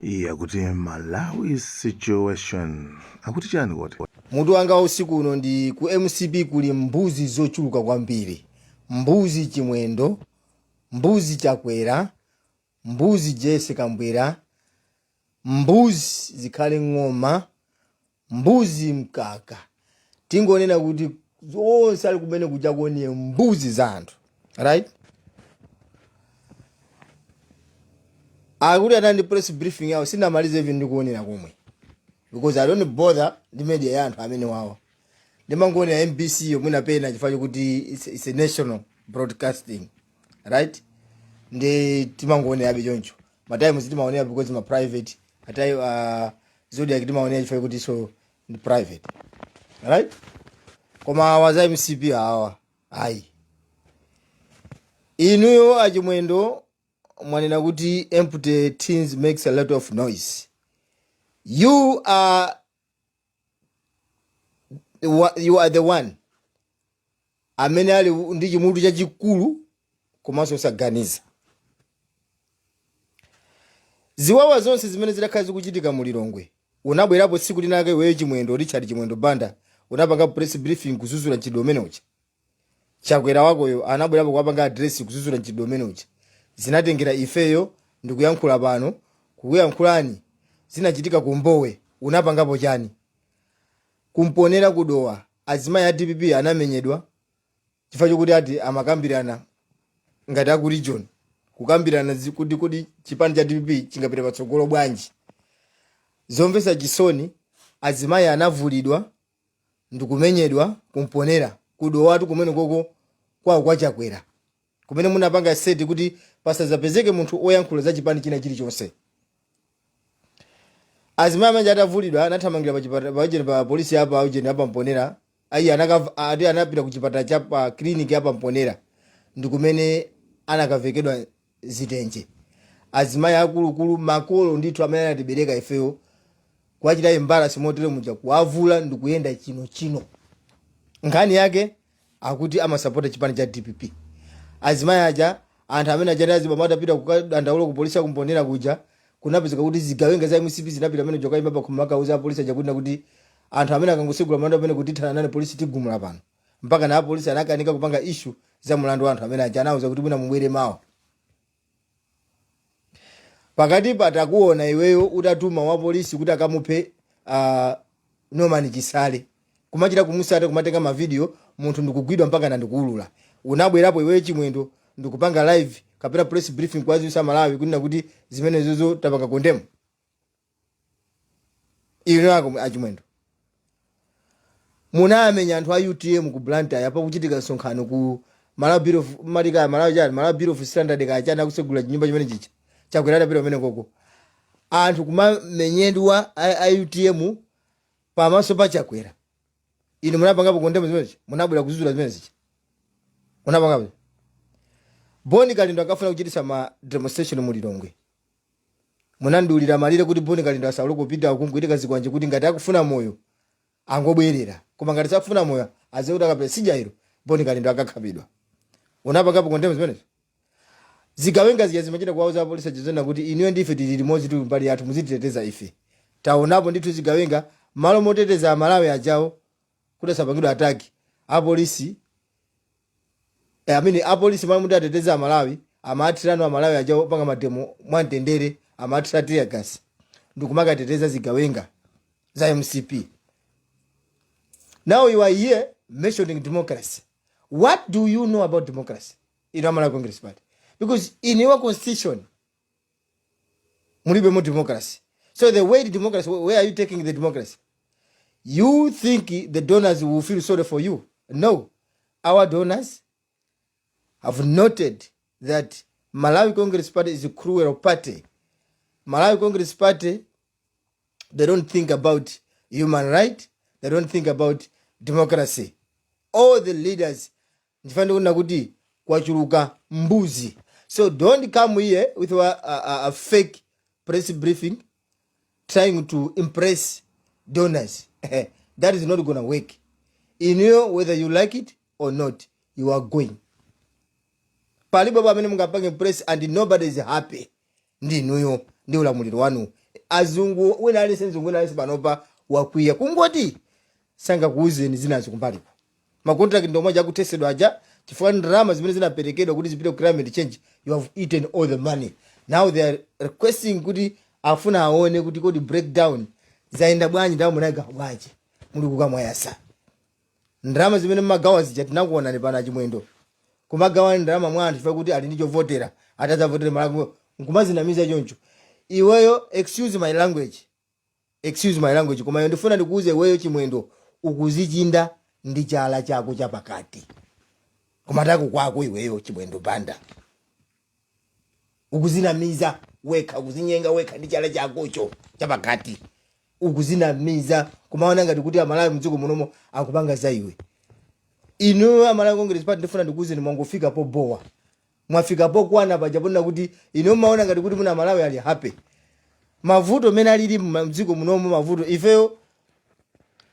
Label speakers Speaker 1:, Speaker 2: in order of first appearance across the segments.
Speaker 1: Iye akuti Malawi situation. Akuti chani kodi?
Speaker 2: Mutu wanga wa usiku uno ndi ku MCP kuli mbuzi zochuluka kwambiri. Mbuzi Chimwendo, mbuzi Chakwera, mbuzi Jesse Kambwera, mbuzi Zikhale Ng'oma, mbuzi Mkaka. Tingonena kuti onse ali kumene kujako ni mbuzi za anthu. Right? Akuti anali ndi press briefing yawo, sinamalize even ndikuonera komwe because I don't bother ndi media ya anthu amene wawa. Ndimangoonera MBC yomwe napena chifukwa chokuti it's a national broadcasting, right? Ndi timangoonerabe choncho. Ma Times timaonera because ma private atai, Zodiak timaonera chifukwa chokuti so ndi private, right? Koma awa za MCP awa ayi. Inuyo achimwendo mwanena kuti empty tins makes a lot of noise. You are the one amene ali ndi chimutu chachikulu komanso osaganiza. Ziwawa zonse zimene zidakhala zikuchitika mu Lilongwe, unabwerapo tsiku linake iweyo Chimwendo, Richard Chimwendo Banda, unapanga press briefing kuzuzula mchitidwe umene uja? Chakwera wakoyo anabwerapo kuwapanga address kuzuzula mchitidwe umene uja? Zinatengera ifeyo ndikuyankhula pano kukuyankhulani. Zinachitika ku Mbowe, unapangapo chani? Kumponera kudowa, azimayi a DPP anamenyedwa chifukwa chokuti ati amakambirana ngati aku region, kukambirana kuti kodi chipani cha DPP chingapite patsogolo bwanji. Zomvetsa chisoni, azimayi anavulidwa ndikumenyedwa kumponera kudowatu kumene koko kwawo kwa Chakwera, kumene munapanga set kuti pasazapezeke munthu oyankhula za chipani china chilichonse. Azimayi amene atavulidwa anathamangira pa chipatala pa ujeni, pa polisi apa ujeni apa Mponera. Ayi, ati anapita ku chipatala cha pa clinic apa Mponera ndi kumene anakavekedwa zitenje. Azimayi akulukulu, makolo ndithu amene anatibereka ifeyo, kuwachita embarrass motere muja, kuwavula ndikuyenda chino chino. Nkhani yake akuti amasapota chipani cha DPP. Azimayi aja, anthu amene aja ndi azibambo atapita kukadandaula ku polisi akumponera kuja, kunapezeka kuti zigawenga za MCP zinapita amene jokaimba pakhomo, akauza apolisi aja kuti anthu amene akangosegula mlandu amene kuti tithana nane polisi, tigumula pano. Mpaka na apolisi anakanika kupanga issue za mlandu wa anthu amene aja, anauza kuti mwina mubwere mawa. Pakati patakuona iweyo utatuma wa polisi kuti akamuphe Norman Chisale, kumachita kumusata, kumatenga mavidiyo, munthu ndikugwidwa mpaka nandikuulula. Unabwerapo iweyo Chimwendo ndikupanga live kapena press briefing kwaziwisa Malawi kunena kuti zimenezozo tapanga condemn? Inu ako achimwendo munamenya anthu a UTM ku Blantyre apa kuchitika msonkhano ku Malawi Bureau of Malika, Malawi chani, Malawi Bureau of Standard kachani, akusegula chinyumba chimene chicha. Chakwera adapita pamene koko, anthu kumamenyedwa a UTM pamaso pa Chakwera. Inu munapangapo condemn zimenezi? Munabwera kuzuzula zimene zicha? Munapangapo? Boni Kalindo akafuna kuchitisa ma demonstration mu Lilongwe, munandulira malire kuti Boni Kalindo asaule kupita ukungoitika zikwanje, kuti ngati akufuna moyo angobwerera, koma ngati sakufuna moyo aziwe kuti akapita sijairo Boni Kalindo akakhapidwa. Unapangapo condemn zimenezo? Zigawenga zija zimachita kuwauza apolisi achizona kuti inuyo ndife tili limodzi, tili mbali yathu, muzititeteza ife. Taonapo ndithu zigawenga malo moteteza Amalawi ajawo kuti asapangidwe attack, apolisi, I mean, apolisi malo moti ateteze Amalawi amathirano Amalawi ajawo opanga mademo mwamtendere, amathira tear gas ndikumakateteza zigawenga za MCP. Now you are here mentioning democracy. What do you know about democracy in Malawi Congress Party? Because in your constitution mulibe mo democracy. So the way democracy, where are you taking the democracy? You think the donors will feel sorry for you? No, our donors have noted that Malawi Congress Party is a cruel party. Malawi Congress Party, they don't think about human right, they don't think about democracy. All the leaders, ndifane kuona kuti kwachuluka mbuzi. So don't come here with a fake press briefing trying to impress donors. That is not gonna work. In you, whether you like it or not, you are going. Palibe pamene mungapange press and nobody is happy ndi inuyo. Ndi ulamuliro wanu. Azungu wina aliyense, mzungu wina aliyense panopa wakwiya, kungoti sangakuuzeni zinazo kumbaliko. Ma contract ndomwe achakuthesedwa aja chifukwa ndalama zimene zinaperekedwa kuti zipite ku climate change, you have eaten all the money. Now they are requesting kuti afuna aone kuti kodi breakdown zayenda bwanji, ndalama munagawa bwanji, muli kukamwayasa ndalama zimene mmagawa zija. Tinakuonani pano, Achimwendo, kumagawa ndalama mwa anthu chifukwa kuti ali ndi chovotera, atadzavotera malako nkumazinamiza choncho. Iweyo, excuse my language, excuse my language, koma iyo ndifuna ndikuuze iweyo Chimwendo, ukuzichinda ndi chala chako chapakati kumatako kwako. Iweyo Chimwendo Banda, ukuzinamiza wekha, ukuzinyenga wekha ndi chala chakocho chapakati. Ukuzinamiza kumaona ngati kuti Amalawi mdziko munomo akupanga za iwe. Inu Amalawi Congress Party, ndifuna ndikuuzeni, mwangofika pobowa, mwafika pokwana paja ponena kuti inu mmaona ngati kuti muna Malawi ali happy. Mavuto mene alili mdziko munomo, mavuto ifeyo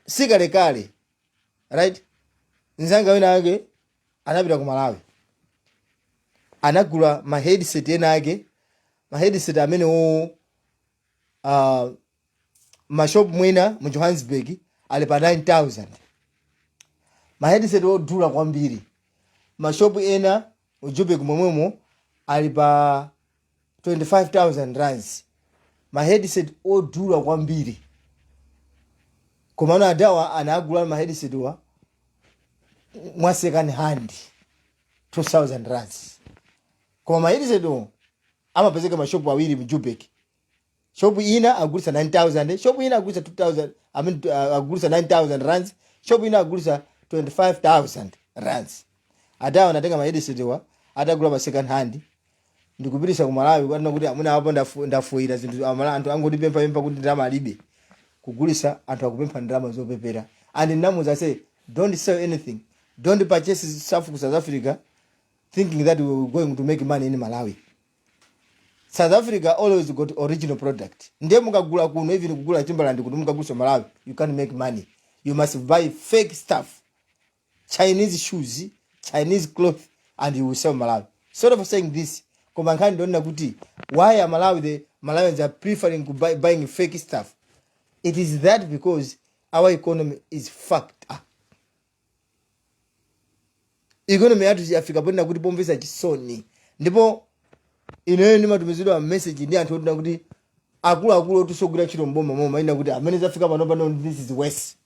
Speaker 2: sikalekale, right? Nzanga wina ake anapita ku Malawi, anagula ma headset ena ake, ma headset amene wo ma shop mwina mu Johannesburg ali pa 9000, ma headset odula kwambiri. Mashopu ena mu Joburg momwemo ali pa 25,000 rands, ma headset odula kwambiri. Komano adawa anagula ma headset wa mwa second hand, 2000 rands. Koma ma headset wo amapezeka mashopu awiri mu Joburg. Shopu ina agulisa 9000, shopu ina agulisa 2000, I mean, agulisa 9000 rands, shopu ina agulisa 25,000 rands. Adawa anatenga ma headset wa atagula pa second hand ndikupitisa ku Malawi, kwanena kuti amuna apo ndafuira zinthu, anthu angotipempha kuti ndalama alibe kugulisa, anthu akupempha ndalama zopepera. And namuza say, "Don't sell anything, don't purchase stuff ku South Africa thinking that we were going to make money in Malawi." South Africa always got original product. Ndiye mukagula kuno, even kugula Timberland kuti mukagulisa Malawi, you can't make money. You must buy fake stuff, Chinese shoes, Chinese cloth, and you will sell Malawi. Sort of saying this, koma nkhani ndionena kuti why are Malawi, the Malawians are preferring to buying fake stuff? It is that because our economy is fucked up. Economy yathu yafika ponena kuti pomvetsa chisoni. Ndipo ineyo ndimatumizidwa message ndi anthu otina kuti akuluakulu otisogwira ntchito mboma moma ina kuti amene zafika pano pano, this is worse.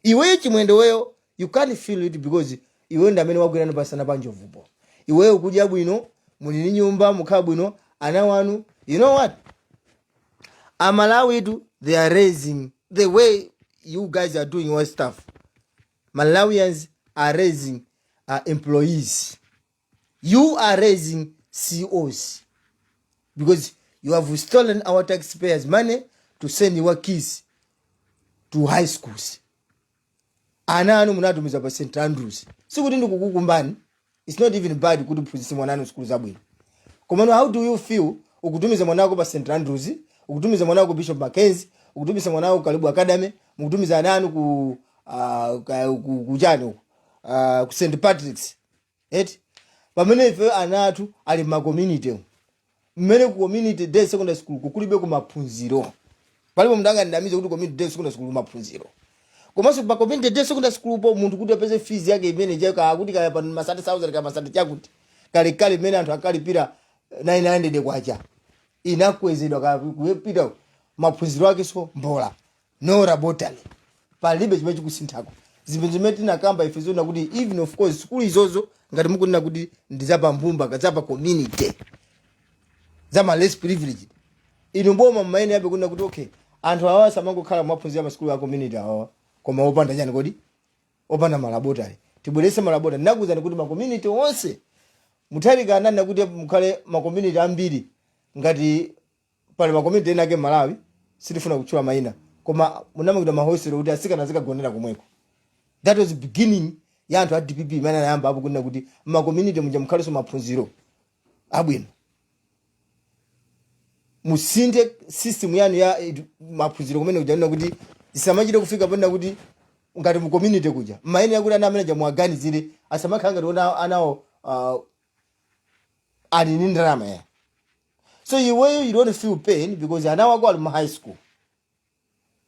Speaker 2: Iweyo Chimwendo, weyo you can't feel it because iweyo ndi amene wagwirano pasana pa njovupo. Iweyo kudya bwino, muli ndi nyumba, mukhala bwino, ana wanu. You know what, Amalawi tu, they are raising, the way you guys are doing your stuff, Malawians are raising employees, you are raising CEOs, because you have stolen our taxpayers' money to send your kids to high schools. Ana anu munatumiza pa St Andrews. Sikuti ndikukukumbani, it's not even bad kuti uphunzitse mwana anu sukulu zabwino. Komano how do you feel ukutumiza mwana wako pa St Andrews, ukutumiza mwana wako Bishop Mackenzie, ukutumiza mwana wako Karibu Academy, mukutumiza ana anu ku kuchani uku, ku St Patrick's eti, pamene ife ana athu ali ma community, mmene ku community day secondary school kukulibe kumaphunziro? Palipo munthu angandinamize kuti community day secondary school kumaphunziro. Komanso pa community day secondary school po munthu kuti apeze fees yake imene chaka kuti kaya pa masati 1000 kaya masati chakuti, kalekale mmene anthu akalipira 900 kwacha, inakwezedwa kupita maphunziro ake. So mbola, no laboratory, palibe chimene chikusinthako. Zinthu zimene tinakamba ife zona kuti even of course sukulu izozo ngati mukunena kuti ndi zapambumba, kazapa community, zama less privileged, inu boma mmaene yabe kunena kuti okay, anthu awa samangokhala mwaphunzira masukulu a community awawa, koma opanda chani kodi? Opanda ma laboratory. Tibwerese ma laboratory. Ndinakuwuzani kuti ma community onse, Mutharika ananena kuti mukhale ma community ambiri. Ngati pali ma community ena ake Malawi, sitifuna kutchula mayina, koma munamangidwa mahostel kuti asikana azikagonera komweko. That was beginning ya anthu a DPP imene anayamba apo kunena kuti ma community muja mukhalenso maphunziro abwino. Musinthe system yanu ya maphunziro kumene kuja, nena kuti zisamachite kufika ponena kuti ngati mu community kuja maene yakuti ana amene aja muaganizire, asamakhala ngati ona anawo ali ndi ndalama ya. So iweyo, you don't feel pain because ana wako ali mu high school.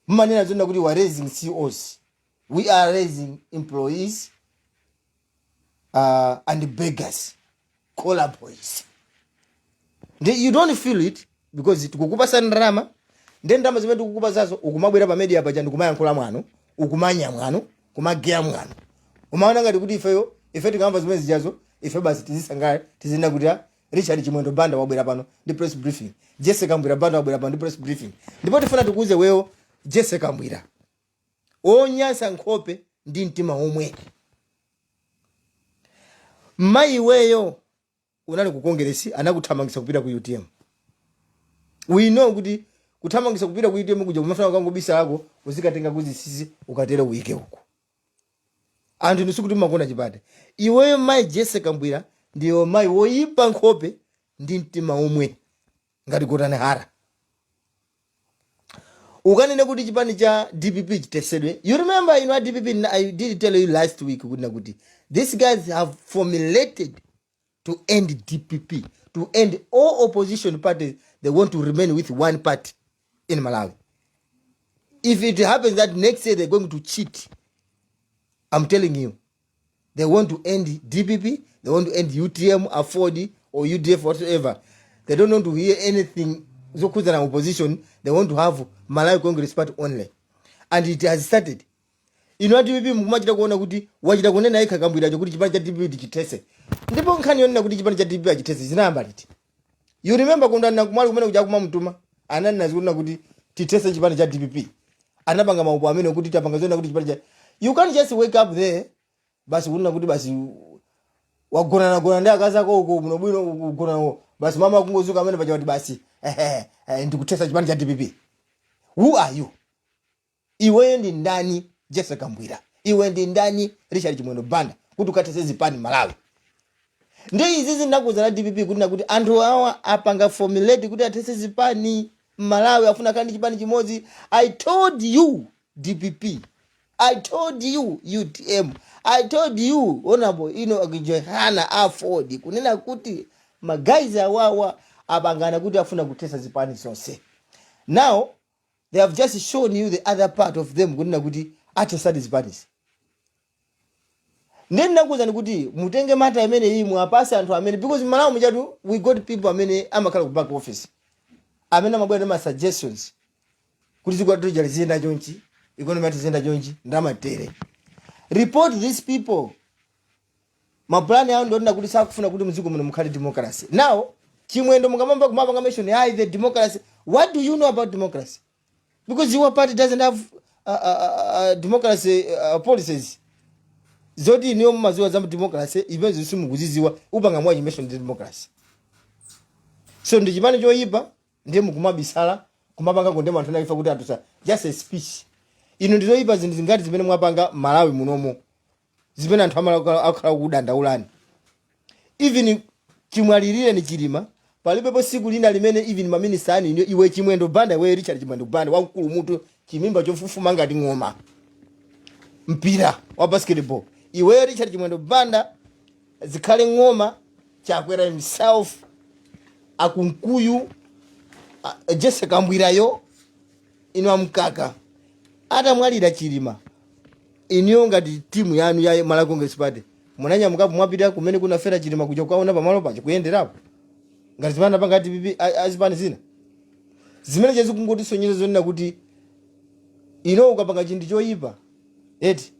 Speaker 2: Mmanena zona kuti we are raising CEOs, we are raising employees and beggars, collar boys. Ndi you don't feel it because tikukupasa ndalama. Ndi ndalama zimene tikukupasazo, ukumabwera pa media paja ndikumayankhula mwano, ukumanya mwano, kumageya mwano. Umaona ngati kuti ifeyo, ife tikamva zimene zijazo, ife basi tizisangala, tizinena kuti, "Ah, Richard Chimwendo Banda wabwera pano ndi press briefing, Jesse Kambwira Banda wabwera pano ndi press briefing." Ndipo tifuna tikuuze weyo, Jesse Kambwira, onyansa nkhope ndi mtima omwe, mayi iweyo unali ku Kongeresi, anakuthamangisa kupita ku UTM. We know kuti kuthamangisa kupita ku UTM kuja kumafuna kukangobisa lako, uzikatenga kuzisisi, ukatere uyike uko. Anthu ndisikuti makona chipate. Iweyo mayi Jesse Kambwira, ndiyo mayi woyipa nkhope ndi mtima omwe ngati Gotani Hara. Ukanene kuti chipani cha DPP chitesedwe. You remember, inu a DPP, I did tell you last week kuti these guys have formulated to end DPP, to end all opposition parties. They want to remain with one party in Malawi. If it happens that next year they're going to cheat, I'm telling you, they want to end DPP, they want to end UTM, AFORD or UDF, whatsoever. They don't want to hear anything zokhuzana opposition. They want to have Malawi Congress Party only, and it has started. Inu a DPP, mukumachita kuona kuti wachita kunena yekha Kambwiracho kuti chipani cha DPP tichithese. Ndipo nkhani yonena kuti chipani cha DPP achithese zinayamba liti? You remember kundana kumali kumene kuja kumamutuma anani nazikunena kuti tithese chipani cha DPP. Anapanga maupo amene kuti tapanga zona kuti chipani cha, you can't just wake up there basi kunena kuti basi wagonana gona ndi akazi ako uko muno bwino kugona, basi mama kungozuka amene paja kuti basi, ehe, ndikuthesa chipani cha DPP. Who are you? Iweyo ndi ndani, Jesse Kambwira? Iwe ndi ndani, Richard Chimwendo Banda, kuti ukathese zipani Malawi? Ndi izi zinakuza na DPP kuti nakuti anthu awa apanga formulate kuti athese zipani Malawi, afuna kandi chipani chimodzi. I told you DPP, I told you UTM, I told you Honorable Ino Johanna AFORD, kunena kuti ma guys awawa apangana kuti afuna kuthesa zipani zonse. Now they have just shown you the other part of them, kunena kuti athesadi zipanizi. Ndiye ndinakuwuzani kuti mutenge matter imene iyi, muapase anthu amene, because Malawi muchatu we got people amene amakhala ku back office, amene amabwera ndi ma suggestions kuti dziko lathu lija liziyenda chonchi, economy yathu iziyenda chonchi, ndamatere. Report these people. Mapulani awo ndionena kuti sakufuna kuti mdziko muno mukhale democracy. Now Chimwendo, mukamamba kumapanga mention hayi the democracy, what do you know about democracy? Because your party doesn't have democracy policies zoti iniyo mumaziwa za democracy. Ipenzo simukuziziwa, upanga mwachi mention democracy. So ndi chipani choyipa, ndiye mukumabisala kumapanga condemn anthu anakifa kuti atusa just a speech. Ino ndizoyipa zinthu zingati zimene mwapanga Malawi munomo zimene anthu akhala kudandaulani? Even chimwalirire ni Chilima, palibepo siku lina limene even maminista ani iwe Chimwendo Banda, iwe Richard Chimwendo Banda, wamkulu mutu, chimimba chofufuma ngati ng'oma mpira wa basketball, iwe Richard Chimwendo Banda, Zikhale Ng'oma, Chakwera himself, akunkuyu, Jesse Kambwirayo, inu amkaka, atamwalira Chilima, iniyo ngati timu yanu ya Malawi Congress Party munanyamukapo mwapita kumene kunafera Chilima kuja kukaona pamalo pacho, kuyenderapo ngati zimene anapanga DPP, azipani zina zimene chazikungotisonyeza zonena kuti ino ukapanga chinthu choyipa eti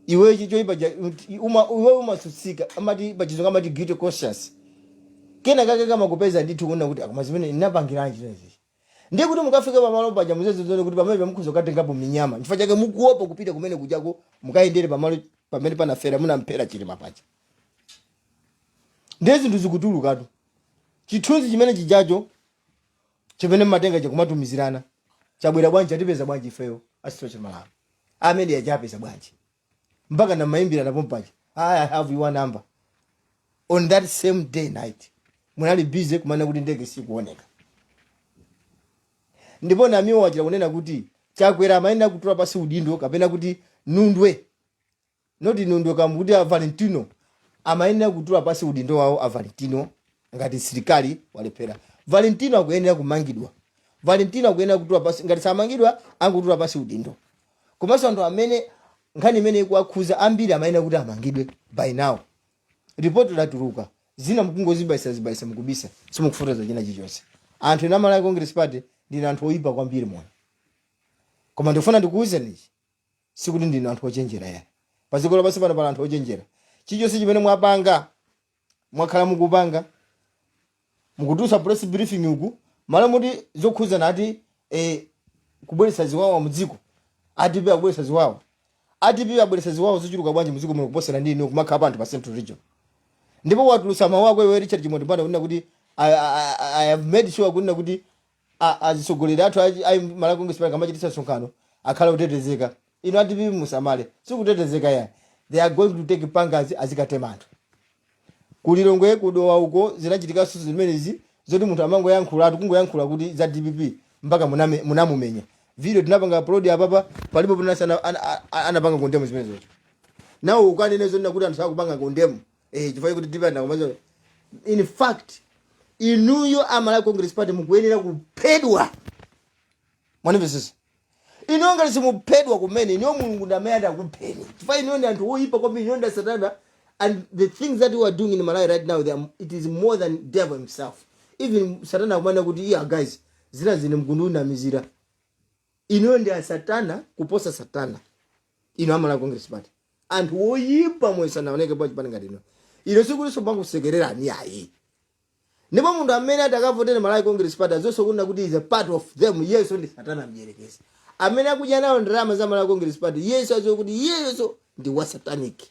Speaker 2: iwe choyipa iwe umatsutsika. Amati pachizungu amati guilty conscience, kena kake kamakupeza ndithu kuona kuti akoma zimene inapangiranji zimenezi. Ndiye kuti mukafika pamalo paja muzezozone kuti pamene pamukhuza kukatengapo minyama. Chifukwa chake mukuopa kupita kumene kujako mukayendere pamalo pamene panafera munamphera Chilima paja. Ndiye zinthu zikutulukatu. Chithunzi chimene chijacho chimene mmatenga chakumatumizirana chabwera bwanji? Chatipeza bwanji ifeyo asitoche Malawi amene yachapeza bwanji mpaka namayimbira napo mpaja, "I have your number"? On that same day night munali busy kumana kuti ndege sikuoneka. Ndipo Namiwo wachita kunena kuti Chakwera amayenera kutola pasi udindo, kapena kuti Nundwe, noti Nundwe kamukuti a Valentino amayenera kutola pasi udindo wawo. A Valentino ngati msilikali walephera. Valentino akuyenera kumangidwa. Valentino akuyenera kutula pasi. Ngati samangidwa, angotula pasi udindo. Komanso anthu amene nkhani imene ikuwakhuza ambiri amayenera kuti amangidwe by now. Ripoti latuluka, zina mukungozibaisa zibaisa, mukubisa, simukufotoza china chilichonse. Anthu ena Malawi Congress Party ndinu anthu oyipa kwambiri moyo, koma ndikufuna ndikuwuzeni ichi: sikuti ndinu anthu ochenjera yani. Padziko lapansi pano pala anthu ochenjera. Chilichonse chimene mwapanga, mwakhala mukupanga, mukutulutsa press briefing uku malo muti zokhuzana ati kubweretsa ziwawa mudziko. ADP akubweretsa ziwawa, ADP abweretsa ziwawa zochuluka bwanji mudziko muno kuposera ndi inu kumakhala pa anthu pa Central Region? Ndipo watulutsa mawu ako iwe Richard Chimwendo Banda kunena kuti I have made sure kunena kuti azitsogoleri athu a Malawi Congress Party akamachititsa msonkhano akhala kutetezeka. Inu ADP musamale, sikutetezeka yani. They are going to take pangazi azikatema anthu kulilongwe, kudowa uko. Zinachitikanso zimenezi zoti munthu amangoyankhula atu, kungoyankhula kuti za DPP, mpaka munamumenya. Video tinapanga upload apapa, palipo punasi anapanga condemn zimenezocho. Nawo ukanene zonena kuti anthu sakupanga condemn chifukwa kuti DPP anakomazo. In fact, inuyo Amalawi Congress Party mukuyenera kuphedwa. Mwanimvesesa? Inuyo ngati simuphedwa kumene, inuyo Mulungu ndi amene adakupheni, chifukwa inuyo ndi anthu oyipa kwambiri. Inuyo ndi satana, and the things that you are doing in Malawi right now, it is more than devil himself. Even satana akumanena kuti, "Yeah guys, zina zine mkundunamizira." Inuyo ndi asatana kuposa satana. Inu Amalawi Congress Party, anthu oyipa moyo sanaoneke pa chipani ngati ino. Ino sikutinso pankusekererani ayi. Ndipo munthu amene atakavotera Malawi Congress Party azonso kunena kuti is a part of them. Yesu ndi satana mdierekezi amene akudya nawo ndalama za Malawi Congress Party. Yesu aziwe kuti yesu ndi wa satanic,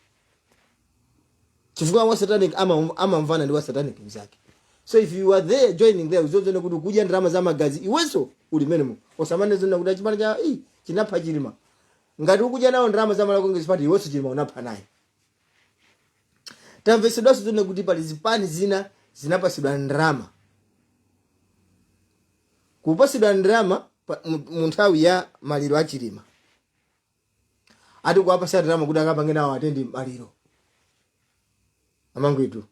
Speaker 2: chifukwa wa satanic amamvana ndi wa satanic mzake. So if you are there joining there, uzozone kuti kudya ndalama za magazi, iwenso uli menemo. Osamane zona kuti achipani cha chinapha Chilima. Ngati ukudya nawo ndalama za Malawi Congress Party, iwenso Chilima unapha naye. Tamvesedwanso zone kuti pali zipani zina zinapasidwa ndalama, kupasidwa ndalama mu nthawi ya maliro a Chilima. Ati kuwapasa ndalama kuti akapange nawo attend maliro amangwitu.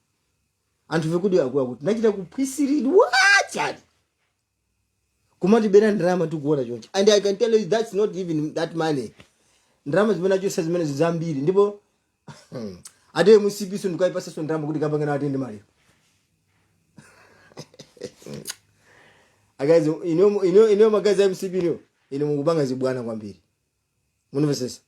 Speaker 2: Anthu fe kuti akuwa kuti nachita kuphwisiridwa chani, kumatibera ndalama tikuona chonchi. And I can tell you, that's not even that money. Ndalama zimene achosa zimene zambiri, ndipo ate MCP so ndikaipasaso ndalama kuti kapange nawo attend maliro. Akazi ino ino ino magazi a MCP ino, ino mukupanga zibwana kwambiri. Munimvesesa?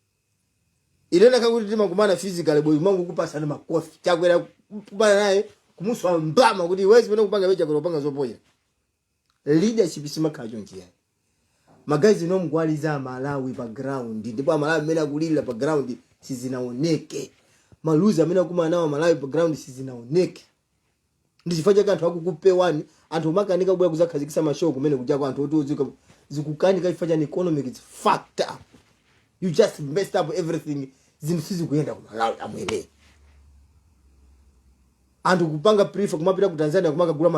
Speaker 2: Ine ndakakuti timakumana physically boy, mangu kupasana makofi. Chakwera kupana naye kumuswa mbama kuti iwe zimene kupanga iwe Chakwera kupanga zopoya. Leadership simakhala chonchi yayi. Magazi ino mukuwaliza Amalawi pa ground, ndipo Amalawi amene akulira pa ground sizinaoneke. Maluzi amene akumana nawo Amalawi pa ground sizinaoneke. Ndi chifukwa chake anthu akukupewani. Anthu umakanika kubwera kuzakhazikitsa ma show kumene kujako. Anthu oti uzika zikukanika chifukwa chani? Economic is fucked up. You just messed up everything. Zinthu sizikuyenda ku Malawi amwene. Anthu kupanga prefer kumapita ku Tanzania kumakagula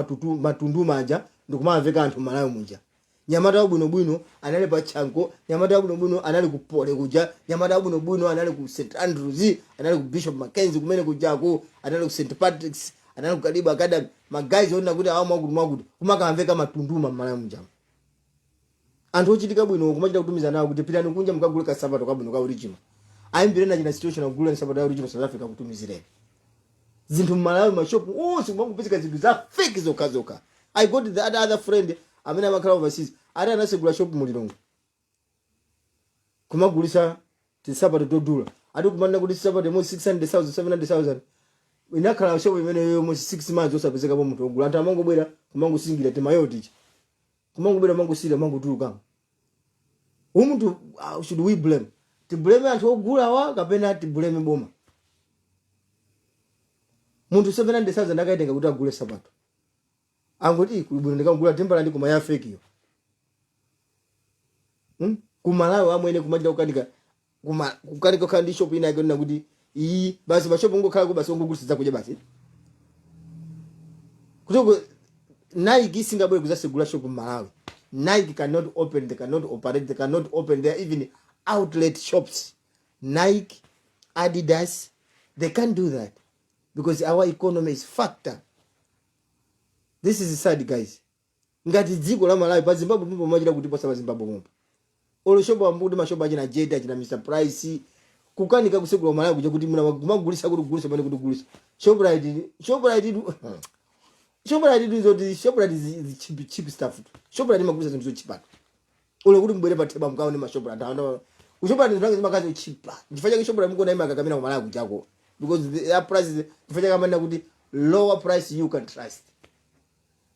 Speaker 2: matundu manja ndikumamveka anthu Malawi muja. Nyamata wabwinobwino anali pa Chanko, nyamata wabwinobwino anali ku Poly kuja, nyamata wabwinobwino anali ku St Andrews, anali ku Bishop Mackenzie kumene kujako, anali ku St Patrick's, anali ku Kalibu Academy. Ma guys ona kuti awa mwakuti mwakuti kumakamveka matunduma m'Malawi muja. Anthu ochitika bwino kumachita kutumiza nawo kuti pitani kunja mukagule kasapato kabwino ka original. Ayimbire na china situation akugula nsapato ya original South Africa, kutumizireni zinthu m'Malawi. Mashopu onse kumangopezeka zinthu za fake zokhazokha. I got the other friend amene amakhala overseas, ati anasegula shop mulilongo kumagulisa tinsapato todula. Ati kumanena kuti sapato imodzi 600,000, 700,000. Inakhala shop imeneyo yomwe 6 months osapezekapo munthu wogula. Anthu amangobwera kumangosingira timayo ticha, kumangobwera mangosira, mangotulukamo. Whom should we blame? Tiblame anthu ogulawa kapena tiblame boma? Munthu 700,000 akaitenga kuti agule sapato, angoti kuli bwino ndikagula Timberland koma ya fake yo. Kumalawi amwene kumachita kukanika, kukanika kukhala ndi shop ina yake nena kuti iyi basi, mashopu ngokhala basi ongogulitsa zakudya basi. Kutoko Nike singabwere kuzasegula shop m'Malawi. Nike cannot open, they cannot operate, they cannot open their even outlet shops. Nike, Adidas, they can't do that because our economy is fucked up. This is sad, guys. Ngati dziko la Malawi, pa Zimbabwe pompo machita kuti posa pa Zimbabwe pompo olo shopo ambuti mashopo achina Jeta, achina Mr Price kukanika kusegula Malawi kuja kuti muna kumagulisa kuti kugulisa pamene kuti kugulisa Shoprite. Shoprite tu, Shoprite tu, zoti Shoprite is cheap, cheap stuff. Shoprite imagulisa zinthu zochipa. Olo kuti mbwere pa Theba mukaone ma Shoprite anthu ku Shoprite zinthu zimakazi zochipa. Chifukwa chake Shoprite mukuona imakakamira ku Malawi kujako because their prices, chifukwa chake amanena kuti lower price you can trust.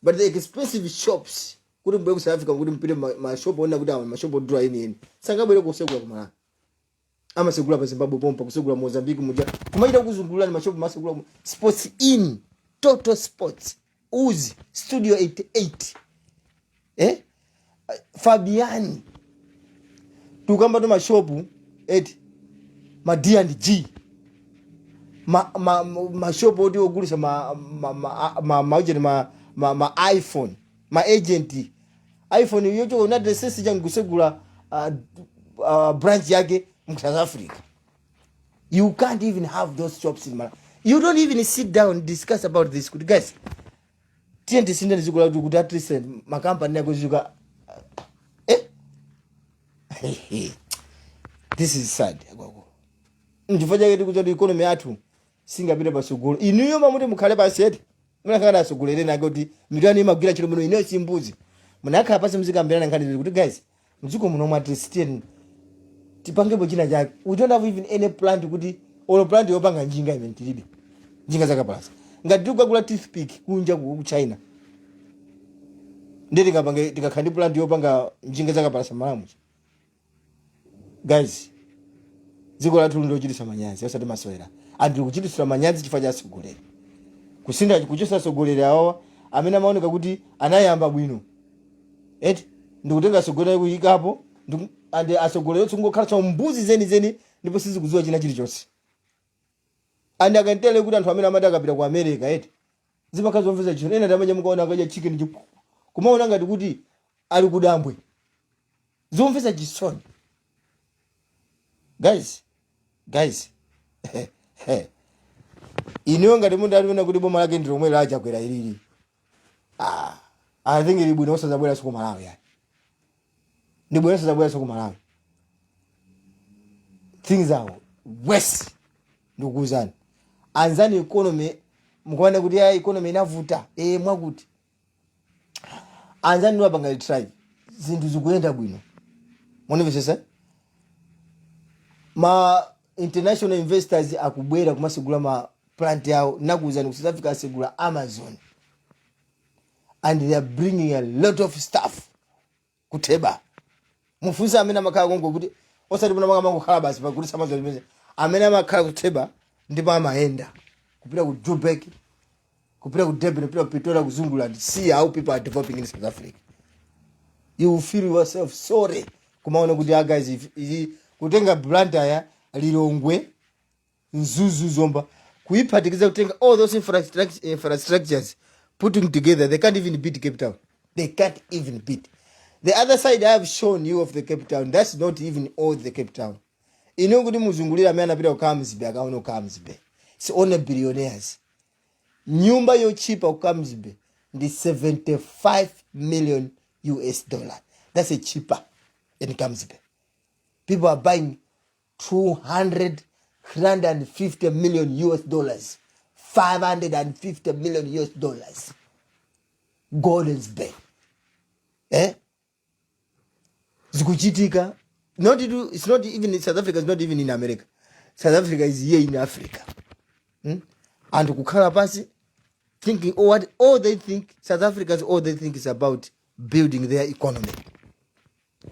Speaker 2: But the expensive shops, kuti mbwere ku South Africa kuti mpite ma shop ona kuti awa mashop odula eni eni sangabwere kusegula ku Malawi, amasegula pa Zimbabwe pompa, kusegula Mozambique muja, kumachita kuzungulira ni mashopu masegula Sports In, Total Sports, Uzi, Studio 88, Fabiani, tukamba to mashopu eti ma D and G, ma mashopu oti ogulisa ma ma iPhone, ma agent iPhone yocho United States changu kusegula branch yake mu South Africa. You can't even have those shops in Malawi. You don't even sit down, discuss about this kuti guys, tiye tisinde dziko lathu kuti at least makampani akuzuka. This is sad akwako. Nchifukwa chake tikuti kuti economy yathu singapite pasogolo. Inuyo mamuti mukhale pasi eti munakhala asogolereni ake kuti mitu yanu imagwira ntchito muno. Inuyo simbuzi, munakhala pasi muzikambirana nkhani kuti guys, mdziko muno mwa at least tiyeni tipangepo china chake. We don't have even any plant kuti olo plant yopanga njinga imene tilibe, njinga zakapalasa. Ngati tikukagula toothpick kunja ku China, ndi tikapange tikakhala ndi plant yopanga njinga zakapalasa Malawi? Guys, dziko lathu ndochititsa manyazi, osati masewera. Anthu kuchititsa manyazi chifukwa cha atsogoleri kusinda kuchosa atsogoleri awawa amene amaoneka kuti anayamba bwino eti, ndikutenga atsogoleri kuyikapo and atsogoleri otsungokhala cha mbuzi zenizeni ndipo sizikudziwa china chilichonse. And akantele kuti anthu amene amati akapita ku America eti zimakhala zomvetsa chisoni. Ena tamanya mukaona akadya chicken kumaona ngati kuti ali kudambwe. Zomvetsa chisoni, guys. Guys, inuyo ngati munthu aliona kuti boma lake ndi lomwe lachakwera ilili, ah, I think ili bwino osazabwera ku Malawi yani, ndi bwino osazabwera ku Malawi. Things are worse, ndikukuwuzani anzani. Economy mukuona kuti ya economy inavuta mwakuti anzani ndiwapanga try, zinthu zikuyenda bwino. Munimvesesa? Ma international investors akubwera kumasegula ma plant yawo. Nakuwuzani ku South Africa asegula Amazon and they are bringing a lot of stuff kutheba. Mufunse amene amakhala konko kuti osati kuna mangokhala basi pakuti Amazon imene amene amakhala kutheba ndipo amayenda kupita ku Joburg, kupita ku Durban, kupita ku Pretoria, kuzungulira and see how people are developing in South Africa. You will feel yourself sorry kumaona kuti ah, guys, if, kutenga Blantyre, Lilongwe, Mzuzu, Zomba, kuiphatikiza, kutenga all those infrastructures, putting together, they can't even beat Cape Town. They can't even beat the other side I have shown you of the Cape Town. That's not even all the Cape Town. Ino kuti muzungulira amene anapita ku Camps Bay, akaona ku Camps Bay, it's only billionaires. Nyumba yochipa ku Camps Bay ndi 75 million US dollar. That's a cheaper in Camps Bay. People are buying 200, 350 million US dollars, 550 million US dollars. Gordons Bay, Zikuchitika not to, it's not even in South Africa, it's not even in America. South Africa is here in Africa, Anthu kukhala pasi thinking, oh, what all they think, South Africans, all they think is about building their economy.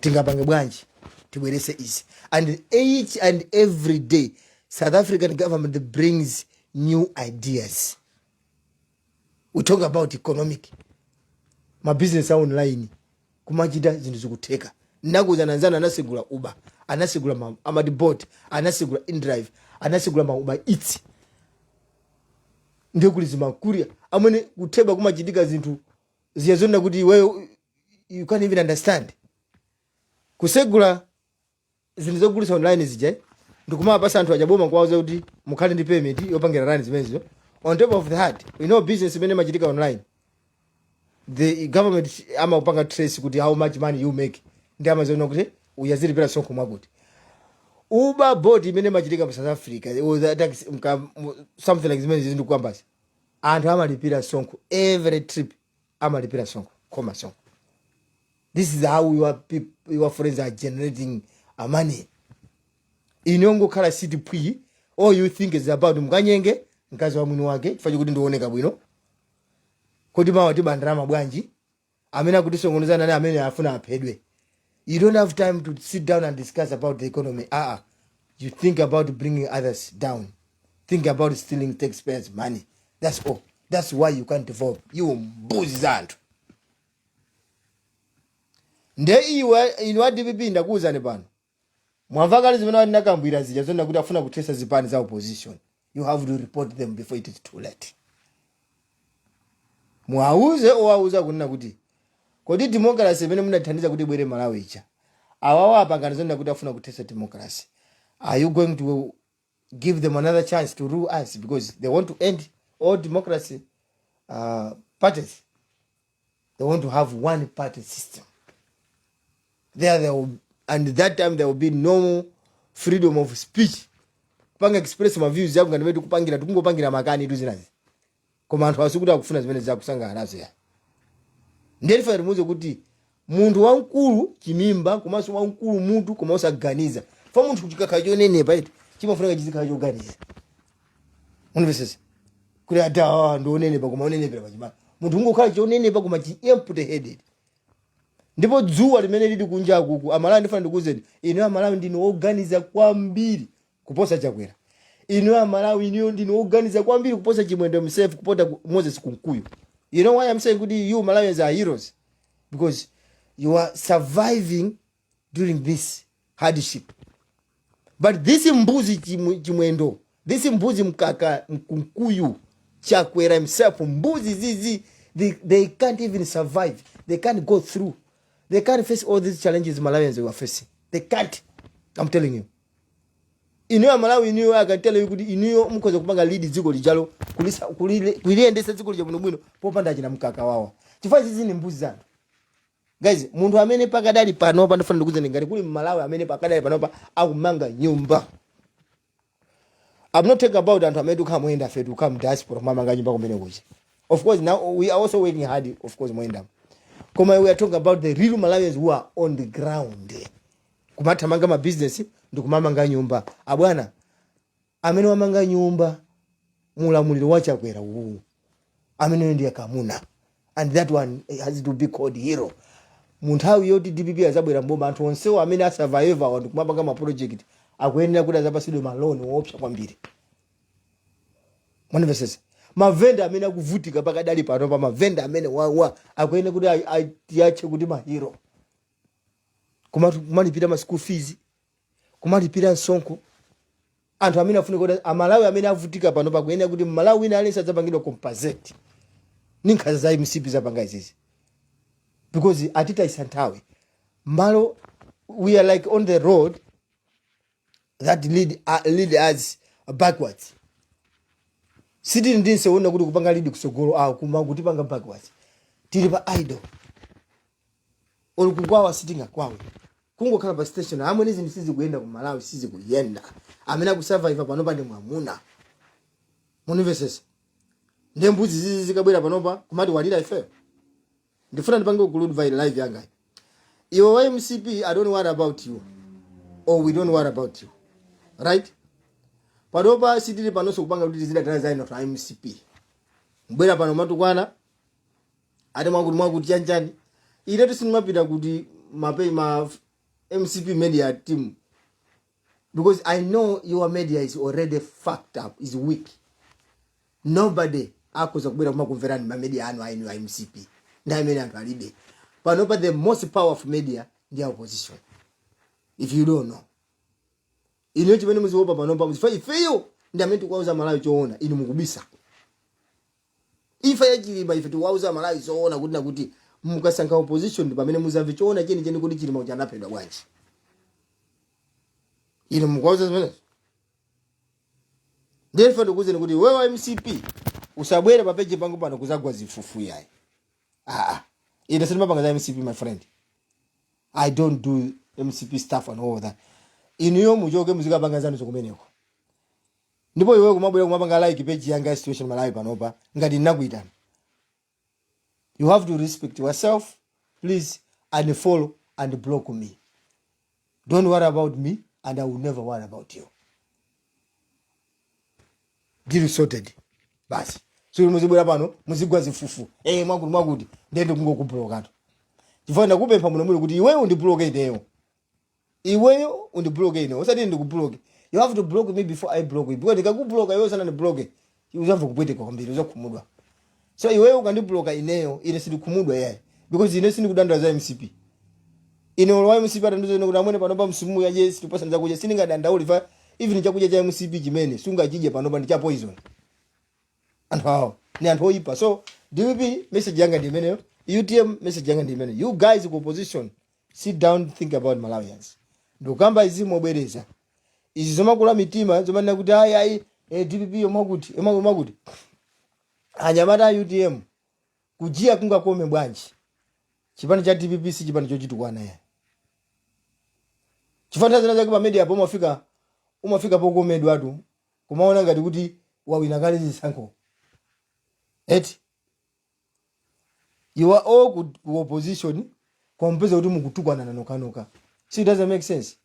Speaker 2: Tingapange bwanji tibwerese izi? And each and every day South African government brings new ideas. We talk about economic, mabusiness a online, kumachita zinthu zikutheka. Nakuza nanzana anasegula Uber, anasegula amati Bolt, anasegula InDrive, anasegula ma Uber Eats. Ndiye kuli zimakuria amene kutheba kumachitika zinthu ziyazonena kuti iweyo you can't even understand. Kusegula zinthu zogulitsa online zija ndikumapasa anthu achaboma kuwauza kuti mukhale ndi payment yopangira run zimenezo. On top of that, we know business imene imachitika online. The government amapanga trace kuti how much money you make, ndi amaziona kuti uyazilipira sonkho mwakuti. Uber, Bolt imene imachitika mu South Africa or the taxi, something like zimene zindikukambasi, anthu amalipira sonkho every trip, amalipira sonkho, khoma sonkho. This is how your people, your friends are generating a money. Ine ngokhala city pwi, all you think is about mukanyenge mkazi wa mwini wake chifukwa chokuti ndioneka bwino, kuti mawa tibandalama bwanji, amene akutisongonezana nani, amene afuna aphedwe. You don't have time to sit down and discuss about the economy. Ah, you think about bringing others down, think about stealing taxpayers' money. That's all. That's why you can't develop. Iwo mbuzi za anthu. Nde iwe, inu a DPP, ndakuwuzani pano, mwamva kale zimene wanakambwira zija zonena kuti afuna kuthesa zipani za opposition. You have to report them before it is too late. Mwauze owauza kunena kuti kodi democracy imene munathandiza kuti ibwere Malawi ija, awawa apangana zonena kuti afuna kuthesa democracy. Are you going to give them another chance to rule us? Because they want to end all democracy parties. They want to have one party system there will, and that time there will be no freedom of speech, kupanga express ma views yako ngati tikupangira, tikungopangira makani tu zinazi. Koma anthu asikuti akufuna zimene zakusangana nazo ya. Ndiye tifuna timuuze kuti munthu wamkulu chimimba komanso wamkulu mutu koma osaganiza fa. Munthu chikakhala chonenepa iti chimafunika chizikhala choganiza. Unimvesesa kuti ata ah, ndionenepa koma onenepera pachimala. Munthu ungokhala chonenepa koma chi empty headed. Ndipo dzuwa limene lili kunja kuku, Amalawi, ndifuna ndikuwuzeni inu Amalawi, ndinu oganiza kwambiri kuposa Chakwera. Inu Amalawi, inu ndinu oganiza kwambiri kuposa Chimwendo himself, kupota Moses Kunkuyu. You know why I'm saying kuti you Malawians are heroes? Because you are surviving during this hardship. But this mbuzi Chimwendo, this mbuzi Mkaka, Mkunkuyu, Chakwera himself, mbuzi zizi, they can't even survive. They can't go through, they can't face all these challenges Malawians were facing. They can't. I'm telling you, inuyo Amalawi, inuyo, I can tell you kuti inuyo mukhoza kupanga lead dziko lijalo, kuliyendesa dziko lija bwinobwino popanda china mkaka wawa, chifukwa zizi ni mbuzi zanu. Guys, munthu amene pakadali panopa, ndifuna ndikuuzeni, ngati kuli Mmalawi amene pakadali panopa akumanga nyumba, I'm not talking about anthu amene tikukhala moyenda fe, tikukhala mu diaspora, kumamanga nyumba kumene kuja. Of course now we are also working hard, of course, moyenda. Koma we are talking about the real Malawians who are on the ground, kumathamanga ma business ndi kumamanga nyumba. Abwana, amene wamanga nyumba mulamuliro wa Chakwera uwu, amene ndiye kamuna, and that one has to be called hero. Mu nthawi yoti DPP azabwera mboma, anthu onsewo amene asurvive awa ndikumapanga ma project akuyenera kuti azapasidwe maloni woopsa kwambiri. Mwanimvesesa? Mavenda amene akuvutika pakadali pano pa, mavenda amene wawa akuyenera kuti tiyatche kuti ma hero. Kumalipira ma school fees, kumalipira msonkho, anthu amene afunika kuti Amalawi amene avutika pano pakuyenera kuti Mmalawi wina aliyense adzapangidwa compensate ni nkhanza za MCP zapanga izizi, because atitayisa nthawi malo. We are like on the road that lead us backwards. Sitili ndi nsewu kuti kupanga lead kusogolo, ah, kuma kutipanga backwards. Tili pa idle uli kukwawa, sitingakwawe, kungokhala pa station. Amwene, zinthu sizikuyenda ku Malawi, sizikuyenda. Amene akusurvive panopa ndi mwamuna. Munimvesesa? Ndiye mbuzi zizi zikabwera panopa kumati walira ifeyo. Ndifuna ndipange conclude by live yangayi. Iwe wa MCP, I don't worry about you or we don't worry about you, right? Panopa sitili panonso kupanga kuti tizidatana za ino ta MCP. Mbwera pano matukwana ati mwakuti mwakuti chanchani. Ine tisinimapita kuti mape ma MCP media team, because I know your media is already fucked up, is weak. Nobody akhoza kubwera kumakumverani ma media anu ainu a MCP ndi amene anthu alibe. Panopa the most powerful media ndi opposition, if you don't know. Inu chimene muziopa panopa, muzifa ifeyo ndi amene tikuwauza Malawi choona, inu mukubisa. Ife yachilima, ife tikuwauza Malawi zoona kuti nakuti mukasankha opposition ndi pamene muzamve choona chenicheni kuti Chilima uja anaphedwa bwanji. Inu mukuwauza zimenezo. Ndiye ife ndikuwuzeni kuti wewe wa MCP usabwere pa page pangu pano kuzagwa zifufu yayi. Aa, ine sindimapanga za MCP, my friend. I don't do MCP stuff and all that. Inuyo muchoke, muzikapanga zanu zokumeneko. Ndipo iwe kumabwera kumapanga like page yanga ya Situation Malawi panopa ngati ndinakuitana, you have to respect yourself. Please unfollow and block me. Don't worry about me and I will never worry about you. Deal sorted basi. So muzibwera pano muzigwa zifufu, mwakuti mwakuti, ndende kungokublockatu, chifukwa ndakupempha muno muli kuti iweyo undibloke ineyo, iweyo undibloke ineyo, usati ndikubloke. You have to block me before I block you, because ndikakubloka iweyo usanandibloke, uzamva kupweteka kwambiri, uzakhumudwa. So iweyo ukandibloka ineyo, ine sindikhumudwa yayi, because ine sindikudandaula za MCP. Ine olo wa MCP atandizoona kuti amwene panopa msimu yaje situpasa chakudya, sindingadandaule fa even chakudya cha MCP chimene sungachidye panopa ndi cha poison. Anthu awo ni anthu oyipa. So DPP, message yanga ndi imeneyo. UTM, message yanga ndi imeneyo. You guys ku opposition, sit down, think about Malawians. Ndikukamba izi mobwereza, izi zomakula mitima zomanena kuti ayi ayi, DPP yomwakuti yomwakuti, anyamata a UTM, kujiya kungakome bwanji, chipani cha DPP si chipani chochitukwana ya. Chifukwa zina zake pa media po umafika pokomedwatu, kumaona ngati kuti wawina kale zisankho eti. You are all ku opposition, kompeza kuti mukutukwana nokanoka. See, it doesn't make sense.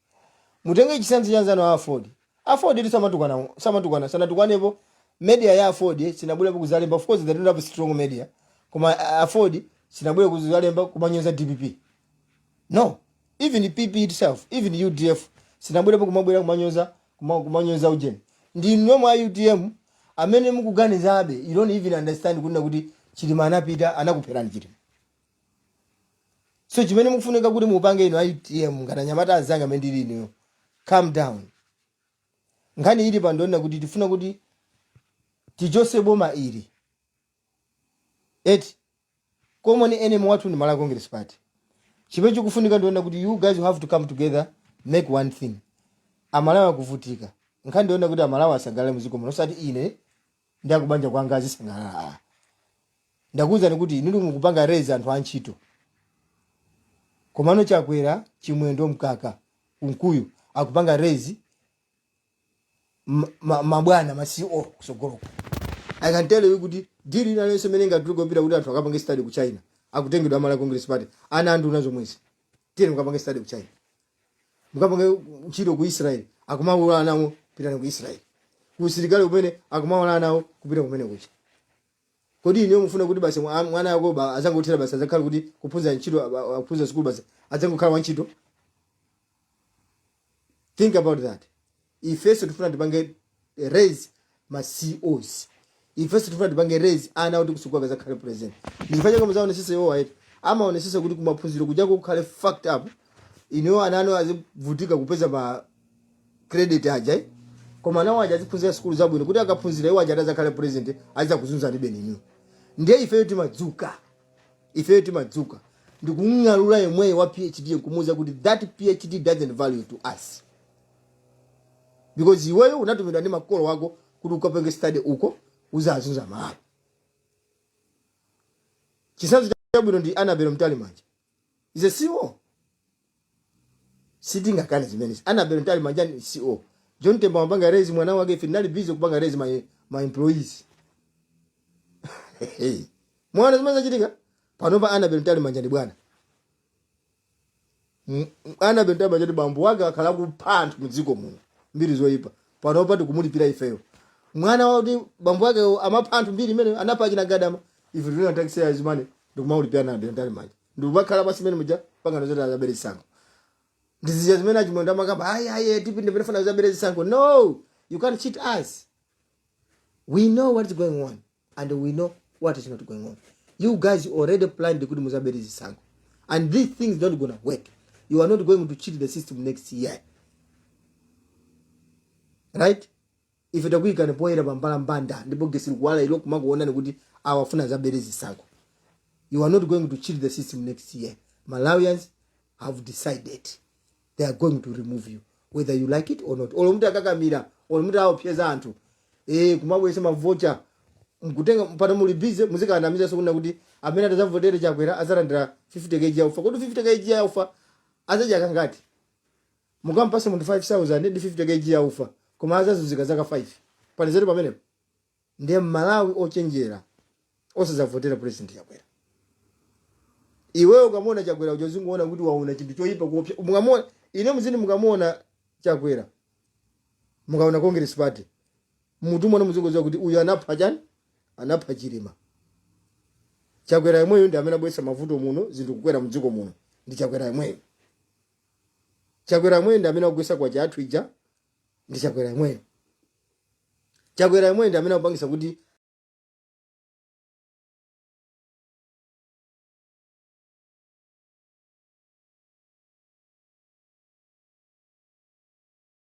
Speaker 2: Mutenge chitsanzo cha nzanu a AFORD. AFORD itu samatukwana, samatukwana, sanatukwanepo. Media ya AFORD sinabwerepo kuzalemba. Of course they don't have strong media, koma AFORD sinabwere kuzalemba kumanyoza DPP, no. Even PP itself, even UDF sinabwerepo kumabwera kumanyoza kumanyoza ujeni. Ndi nomwe a UTM amene mukuganizabe, you don't even understand kunena kuti Chilima anapita, anakupherani Chilima. So chimene mukufunika kuti mupange ino a UTM, ngati anyamata anzanga amene ndili inuyo, calm down. Nkhani ili pandonena kuti tifuna kuti tichose boma ili eti. Common enemy wathu ndi Malawi Congress Party. Chimene chikufunika ndiona kuti you guys have to come together, make one thing. Amalawi akuvutika. Nkhani ndiona kuti Amalawi asangalale muziko muno, osati ine ndi akubanja kwanga azisangalala. Ndakuwuzani kuti inu mukupanga raise anthu antchito, komano Chakwera, Chimwendo, Mkaka, Kunkuyu akupanga raise mabwana, ma CEO kusogoloko. I can tell you kuti deal ina lonse imene ingatuluke kuti anthu akapange study ku China, akutengedwa Amalawi Congress Party, ana anduna zomwezi, tiyeni mukapange study ku China, mukapange ntchito ku Israel. Akumawula nawo, pitani ku Israel. Ku usilikali kumene akumawula nawo, kupita kumene kucha. Kodi iniyo mufuna kuti basi mwana yako azangothera basi, azakhala kuti kuphunzira ntchito, kuphunzira sukulu, basi adzangokhala wantchito? Think about that. Ifenso tifuna tipange raise ma CEOs, ifenso tifuna tipange raise ana kuti kusukulu akazakhale president. Ndichifukwa chake muzaonesesa iwo waiti amaonesesa kuti kumaphunziro kujako kukhale fucked up. Inuyo ana anu azivutika kupeza ma credit aja, eh? Koma nawo aja aziphunzira sukulu zabwino kuti akaphunzira iwo aja atazakhale president, azakuzunzani beni inuyo. Ndiye ifeyo timadzuka, ifeyo timadzuka ndikung'alula yemweyo wa PhD, nkumuwuza kuti that PhD doesn't value to us, because iweyo unatumidwa ndi makolo wako kuti ukapange study uko uzazunza Malawi. Chitsanzo chabwino ndi Annabel Mtalimanja, is a CEO. Sitingakane zimenezi. Annabel Mtalimanja ni CEO. John Tembo amapanga raise mwana wake, ife ndinali busy kupanga raise my employees. Mwana zimene zachitika panopa, Annabel Mtalimanja ndi bwana. Annabel Mtalimanja ndi bambo wake akhala kupha anthu mdziko muno, mbiri zoyipa. Panopa tikumulipira ifeyo mwana wakuti bambo wake amapha anthu, mbiri imene anapha achina Gadama. Ife tulina taxpayers money ndikumaulipira Annabel Mtalimanja, ndikumakhala pasi imene muja pangano zoti azabere zisankho. Ndizija zimene achimwendo amakamba, ayi ayi, tipinde pene zabere zisankho. No, you can't cheat us. We know what is going on and we know what is not going on. You guys already planned kuti muzabere zisankho and these things not gonna work. You are not going to cheat the system next year, right? Ife takuyikani poyera pambalambanda, ndipo gesi likuwala ilo kumakuonani kuti awafuna zabere zisankho. You are not going to cheat the system next year. Malawians have decided they are going to remove you whether you like it or not. Olo muti akakamira, olo muti aopseza anthu, kumabwesa mavocha mkutenga pano, muli busy muzikanamiza. Sokunena kuti Amene atazavotere Chakwera azalandira 50 kg ya ufa. Kodi 50 kg ya ufa azadya kangati? Mukampasa munthu 5000 ndi 50 kg ya ufa, koma azazunzika zaka 5. Palizatu pamenepo. Ndiye Mmalawi ochenjera osazavotera President Chakwera. Iweyo ukamuona Chakwera uja, uzingoona kuti waona chinthu choyipa kuopsa. Mukamuona ine muzini, mukamuona Chakwera, mukaona Congress Party, mutu mwana muzingoziwa kuti uyu anapha chani? Anapha Chilima. Chakwera yemweyo ndi amene abweretsa mavuto muno, zinthu kukwera mdziko muno ndi Chakwera yemweyo. Chakwera yemweyo ndi amene akugwetsa kwacha athu ija, ndi Chakwera yemweyo. Chakwera yemweyo ndi amene akupangisa kuti